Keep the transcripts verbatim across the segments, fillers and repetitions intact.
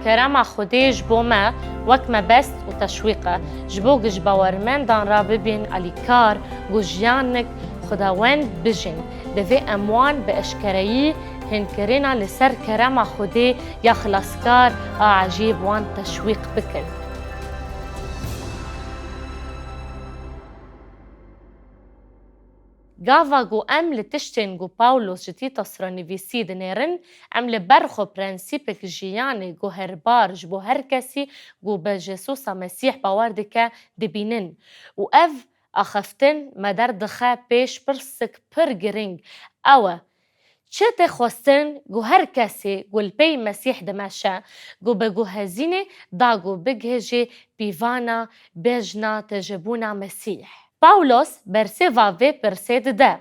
Kerema Xwedê ji bo me wek mebest û teşwîq e, ji bo ku ji bawermendan re bibên alîkar, ku jiyanek xwedawend bijîn, divê em wan bi eşkereyî hînkirina li ser kerema Xwedê ya xilaskar a ecêb wan teşwîq bikin. Gava ku em li tiştên ku Pawlos ji Tîtos re nivîsî dinêrin, em li ber xwe prensîpek jiyanê guherbar ji bo her kesî ku bi Jêsusa Mesîh bawer dike dibînin û ev axaftin me derdixe pêş pirsek pir girîng, ew e, çi tê xwestin ku her kesê ku li pey Mesîh dimeşe, ku bi guhezînê da ku bigihêjê pîvana bejna tijebûna Mesîh? Pawlos bersêva vê pirsê dide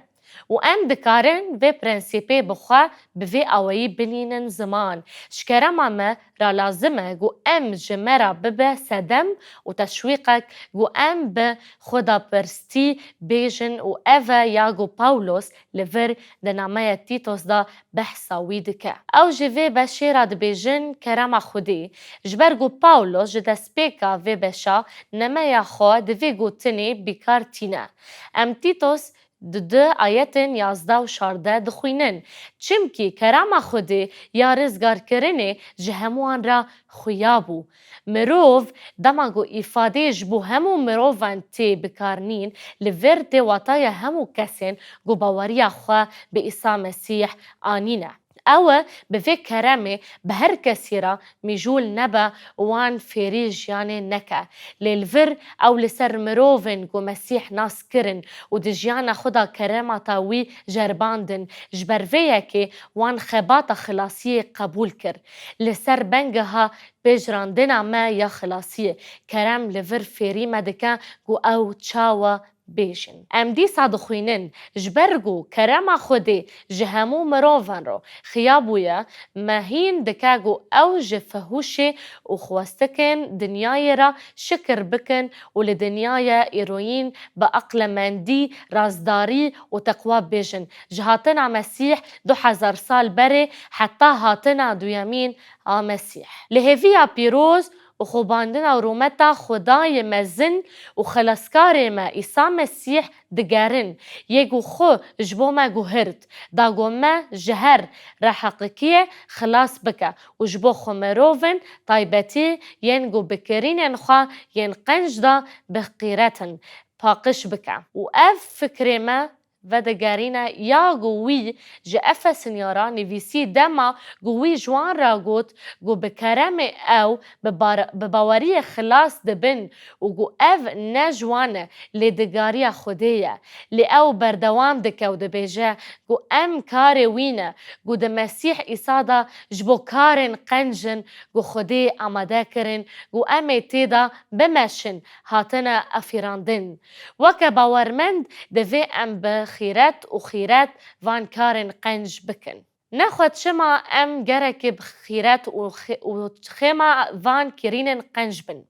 û em dikarin vê prensîpê bi xwe bi vê awayî binînin ziman, ji kerema me re lazim e ku em ji me re bibe sedem û teşwîqek ku em bi xwedapirstî bêjin û ev e ya ku Pawlos li vir di nameya Tîtos de behsa wî dike. Ew ji vê beşê re dibêjin kerema Xwedê. Ji ber ku Pawlos ji destpêka vê beşa nameya xwe di vê gotinê bîkar tîne. Em Tîtos di du ayetên yazdeh û şardeh dixwînin. Çimkî kerema Xwedê ya rizgarkirinê ji hemûan re xuya bû. Mirov, dema ku îfadeyê ji bo hemû mirovan tê bikarnîn, li vir tê wataya hemû kesên ku baweriya xwe bi Îsa Mesîh anîne. Ew e, bi vê keremê bi her kesî re mîjûl nebe û wan fêrî jiyanê neke. Lê li vir ew li ser mirovên ku Mesîh nas kirin û di jiyana xwe de keremata wî ceribandin, ji ber vê yekê wan xebata xilasiyê qebûl kir. Li ser bengeha pejirandina me ya xilasiyê, kerem li vir fêrî me dike ku ew çawa bêjin. Em dîsa dixwînin, ji ber ku kerema Xwedê ji hemû mirovan re xuya bûye, me hîn dike ku ew ji fihûşê û xwestikên dinyayê re şikir bikin û li dinyaya îroyîn bi aqlemendî, rastdarî û teqwa bêjin, ji hatina Mesîh du hezar sal berê heta hatina duyemîn a Mesîh. Li hêviya pîroz û xwebandina rûmeta Xwedayê mezin û Xelaskarê me Îsa Mesîh digerin, yê ku xwe ji bo me guhirt, da ku me ji her reheqikiyê xilas bike û ji bo xwe mirovên taybetî yên ku bi kirînên xwe yên qenc de bi qîret in, paqij bike. Û ev fikrê me vedigerîne ya ku wî ji Efesinya re nivîsî dema ku wî ji wan re got ku bi keremê ew bi bar-, bi baweriyê xilas dibin û ku ev ne ji wan e, lê digariya Xwedê ye. Lê ew berdewam dike û dibêje ku em karê wî ne, ku di Mesîh Îsa de ji bo karên qenc in ku Xwedê amade kirin ku em ê tê de bimeşin, hatine afirandin. Weke bawermend divê em bi xîret û xîret van karên qenc bikin. Nexwe çima em gerekê bi xîret û xê-, û xêma van kirînên qenc bin?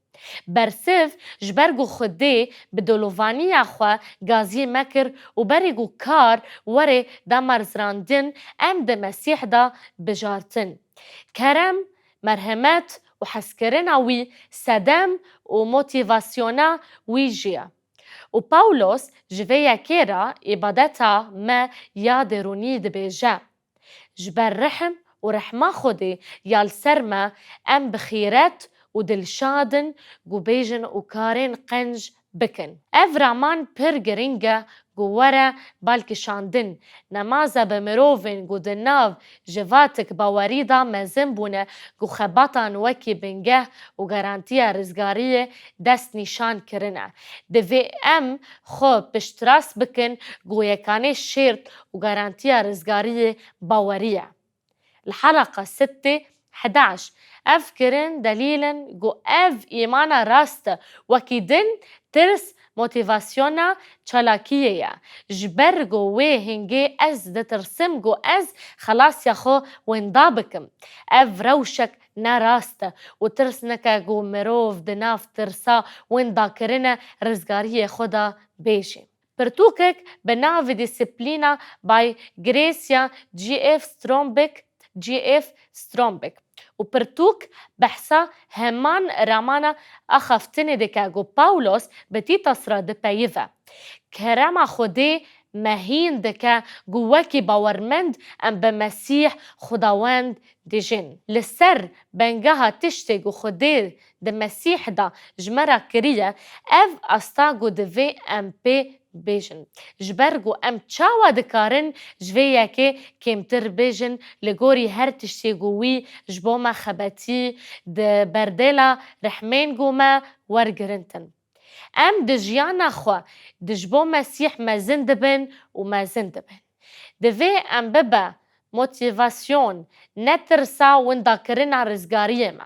Bersiv, ji ber ku Xwedê bi dilovaniya xwe gaziyê me kir û berê ku kar were damarzrandin, em di Mesîh de bijartin. Kerem, merhemet û hezkirina wî sedem û motîvasyona wî jî ye. Û Pawlos ji vê yekê re îbadeta me ya derûnî dibêje, ji ber rihim û rehma Xwedê ya li ser me, em bi xîret û dilşad in ku bêjin û karên qenc bikin. Ev raman pir girîng e ku were balkişandin. Nemaze bi mirovên ku di nav jivatik bawerî de mezin bûne ku xebatan wekî bingeh û garantiya rizgariyê dest nîşan kirine. Divê em xwe piştrast bikin ku yekanê şêrt û garantiya rizgariyê bawerî ye. Li helaqa sittê hedaş, ev kirin delîl in ku ev îmana rast e, wekî din tirs motîvasyona çalakiyê ye. Ji ber ku wê hingê ez ditirsim ku ez xelasiya xwe winda bikim. Ev rewşek ne rast e û tirs neke ku mirov di nav tirsa winda kirine rizgariyê xwe de bêje. Pirtûkek bi navê Disiplîna by Gracia G F Strombeck, G F Strombeck. Û Û pirtûk behsa heman ramana axaftinê dike ku Pawlos bi Tîtos re dipeyive. Kerema Xwedê me hîn dike ku wekî bawermend em bi Mesîh Xwedawend dijîn. Li ser bengeha tiştê ku Xwedê di Mesîh de ji me re kiriye, ev asta ku divê em pê bêjin. Ji ber ku em çawa dikarin ji vê yekê kêmtir bêjin li gorî her tiştê ku wî ji bo me xebetî, di berdêla rehmên ku me wergirintin. Em di jiyana xwe di ji bo Mesîh mezin dibin û mezin dibin. Divê em bibe motîvasyon, ne tirsa windakirina rizgariyê me.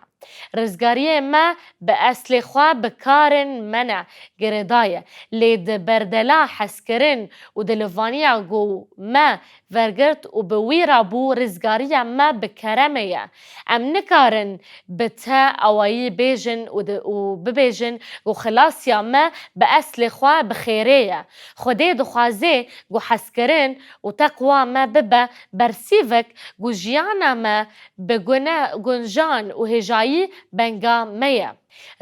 Rizgariyê me bi eslê xwe bi karên me ne girêdaye, lê di berdela hezkirin û dilovaniya ku me vergirt û bi wî re bû, rizgariya me bi keremê ye. Em nikarin bi te awayî bêjin û di, û bibêjin ku xilasiya me bi eslê xwe bi xêrê ye. Xwedê dixwaze ku hezkirin û teqwa me bibe bersîvek ku jiyana me bi gune, gunjan û hêjayî benga me ye.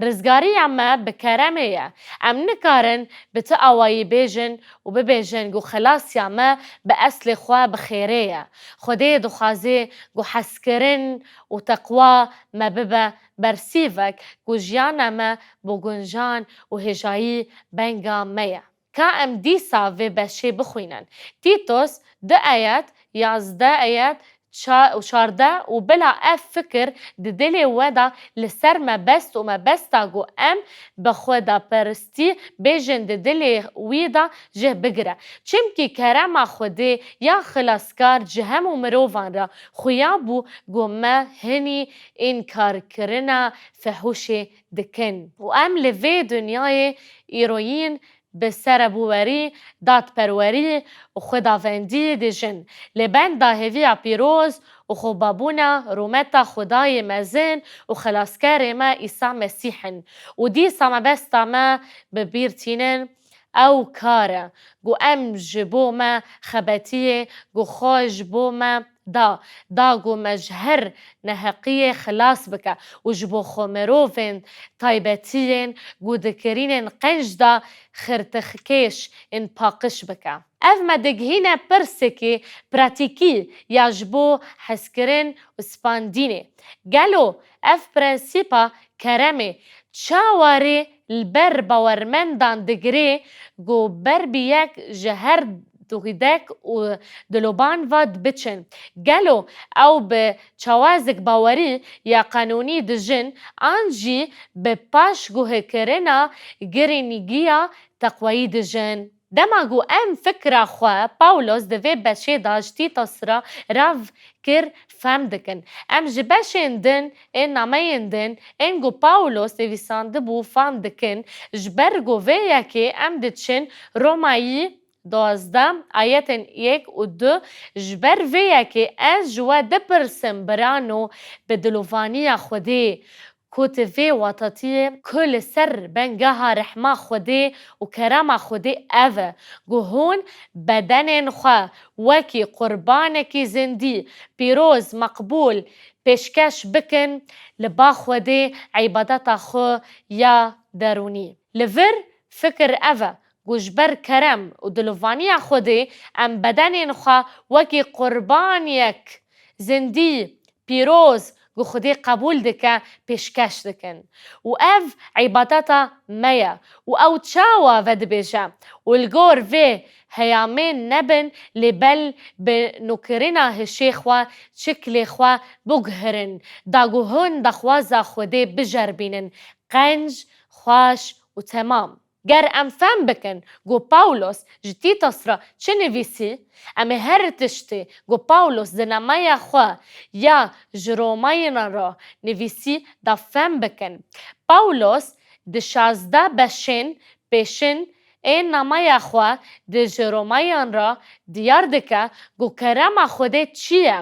Rizgariya me bi keremê ye. Em nikarin bi tu awayî bêjin û bibêjin ku xelasiya me bi eslê xwe bi xêrê ye. Xwedê dixwaze ku hezkirin û teqwa me bibe bersîvek ku jiyana me bo gunjan û hêjayî benga me ye. Ka em dîsa vê beşê bixwînin. Tîtos du ayet, yazdeh ayet, ça-, û çardeh û bila ev fikir di dilê we de li ser mebest û mebesta ku em bi xwe de peristî bêjin di dilê wî de jih bigire. Çimkî kerema Xwedê ya xilaskar ji hemû mirovan re xuya bû ku me hinî înkarkirina fehûşê dikin. Û em li vê dinyayê îroyîn bi serebûwerî, dadperwerî û xwedavendî dijin. Lê benda hêviya pîroz û xwebabûna rûmeta Xwedayê mezin û Xelaskerê me Îsa Mesîh in. Û dîsa mebesta me bi bîr tînin ew kar e, ku em ji bo me xebetiyê, ku xwe ji bo me da, da ku me ji her neheqiyê xilas bike û ji bo xwe mirovên taybetiyên ku di kirînên qenc de xirtixkêş ên paqij bike. Ev me digihîne pirsekî pratîkî ya ji bo hezkirin û spandînê. Gelo ev prensîpa keremê çawa rê li ber bawermendan digire ku ber bi yek ji her dûdek û diloban ve dibiçin? Gelo ew bi çawazik bawerî ya qanûnî dijin an jî bi paşguhkirina girîngiya teqweyî dijin? Dema ku em fikra xwe Pawlos di vê beşê de ji Tîtos re rav kir, fem dikin. Em ji beşên din ên nameyên din ên ku Pawlos nivîsandibû fam dikin, ji ber ku vê yekê em diçin Romayî duwazdeh ayetên yek û du, ji ber vê yekê ez ji we dipirsim, birano, bi dilovaniya Xwedê, ku ti vê watatiyê ku li ser bengeha rehma Xwedê û kerema Xwedê ev e, ku hûn bedenên xwe wekî qurbanekî zindî, pîroz, meqbûl pêşkeş bikin, li ba Xwedê îbadeta xwe ya derûnî. Li vir fikir ev e, ku ji ber kerem û dilovaniya Xwedê em bedenên xwe wekî qurbaniyek zindî, pîroz, ku Xwedê qebûl dike, pêşkeş dikin. Û ev îbadeta me ye. Û ew çawa vedibêje? Û li gor vê heyamên nebin, lê bel bi nûkirina hişê xwe, çiklê xwe biguhirin, da ku hûn daxwaza Xwedê biceribînin, qenc, xweş û temam. Ger em fem bikin ku Pawlos ji Tîtos re çi nivîsî, em ê her tiştê ku Pawlos di nameya xwe ya ji Romayinan re nivîsî de fem bikin. Pawlos di şazdeh beşên pêşin ên nameya xwe di ji Romayan re diyar dike ku kerema Xwedê çi ye,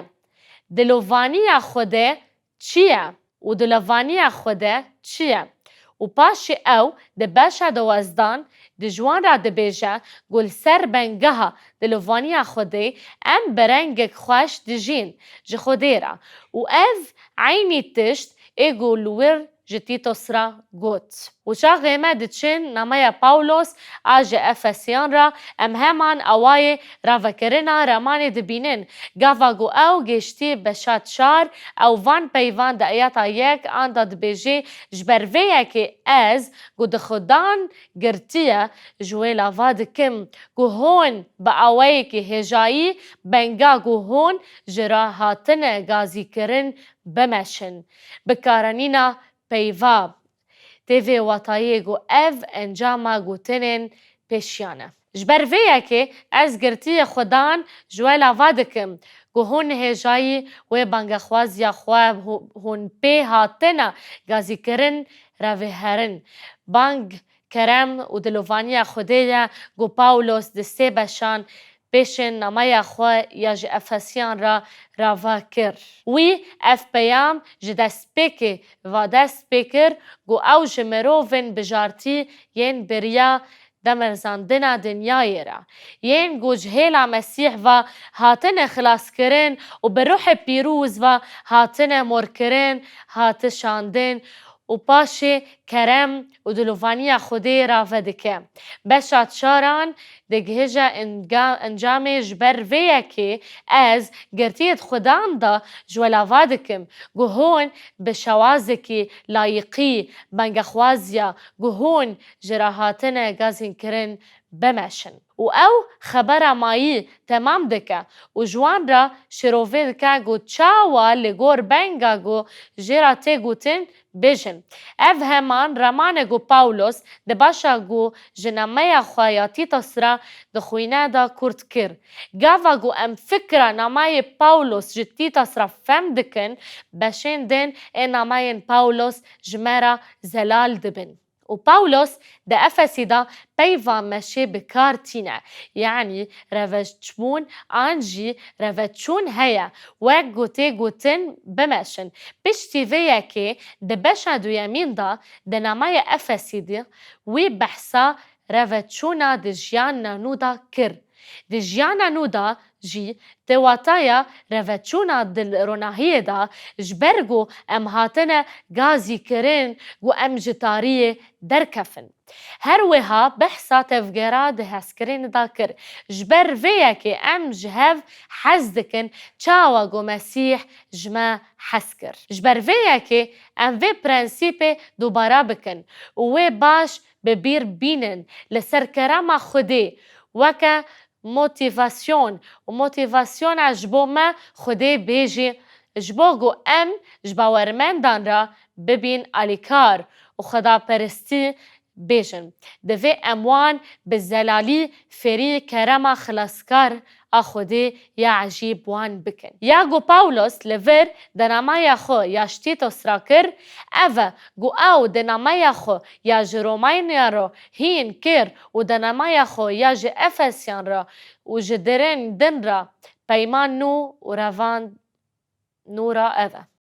dilovaniya Xwedê çi ye û dilovaniya Xwedê çi ye? Û paşê ew di beşa duwezdan di ji wan re dibêje ku li ser bengeha dilovaniya Xwedê em bi rengek xweş dijîn ji Xwedê re û ev eynî tişt ê ku li wir ji Tîtos re got. Û çaxê me diçin nameya Pawlos a ji Efesiyan re, em heman awayê ravekirina remanê dibînin. Gava ku ew gêştî beşa çar, ew van peyvan di ayeta yek an de dibêjê, ji ber vê yekê ez ku di Xudan girtiye ji wê lava dikim, ku hûn bi awayekî hêjayî benga ku hûn ji re hatine gazîkirin bimeşin. Bikaranîna peyva tê vê watayê ku ev encama gotinên pêşiyan e. Ji ber vê yekê ez girtiyê Xudan ji we lava dikim ku hûn hêjayî wê bangexwaziya xwe hû-, hûn pê hatine gazîkirin re vêherin. Bang kerem û dilovaniya Xwedê ye ku Pawlos di sê beşan pêşên nameya xwe ya ji Efesiyan re rava kir. Wî ev peyam ji destpêkê va dest pê kir ku ew ji mirovên bijartî yên beriya demerzandina dinyayê re, yên ku ji hêla Mesîh ve hatine xilaskirin û bi ruhê pîroz ve hatine morkirin, hati şandin û paşê kerem û dilovaniya Xwedê rave dike. Beşa çaran digihîje enga-, encamê ji ber vê yekê ez girtiyê di Xudan de ji we lava dikim ku hûn bi şewazekî layiqî bangexwaziya ku hûn ji re hatine gazînkirin bimeşin. Û ew xebera mayî temam dike û ji wan re şirovê dike ku çawa li gor benga ku jê re tê gotin bêjin. Ev heman remane ku Pawlos di beşa ku ji nameya xwe ya Tîtos re dixwîne de kurt kir. Gava ku em fikra namayê Pawlos ji Tîtos re fehm dikin, beşên din ê namayên Pawlos ji me re zelal dibin. Û Pawlos di Efesî de peyva meşê bi kar tîne, yanî reveçbûn an jî reveçûn heye, wek ku tê gotin bimeşin. Piştî vê yekê di beşa duyemîn de di namaya Efesî de wî behsa reveçûna di jiyana nû de kir. Di jiyana nû de jî tê wataya reveçûna di ronahiyê de, ji ber ku em hatine gazîkirin ku em ji tariyê derkefin. Her wiha behsa tevgera di hezkirinê de kir. Ji ber vê yekê em ji hev hez dikin, çawa ku Mesîh ji me hez kir. Ji ber vê yekê em vê prensîpê dubare bikin û wê baş bi bîr bînin, li ser kerema Xwedê weke motîvasyon û motîvasyona ji bo me Xwedê bê jî, ji bo ku em ji bawermendan re bibîn alîkar û xwedaperestî bêjin. Divê em wan bi zelalî fêrî kerema xilaskar a Xwedê ya ecîb wan bikin. Ya ku Pawlos li vir di namaya xwe ya ji Tîtos re kir, ev e ku ew di namaya xwe ya ji Romayniyan re hîn kir û di namaya xwe ya ji Efesiyan re û ji derên din re peyman nû û revan nû re ev e.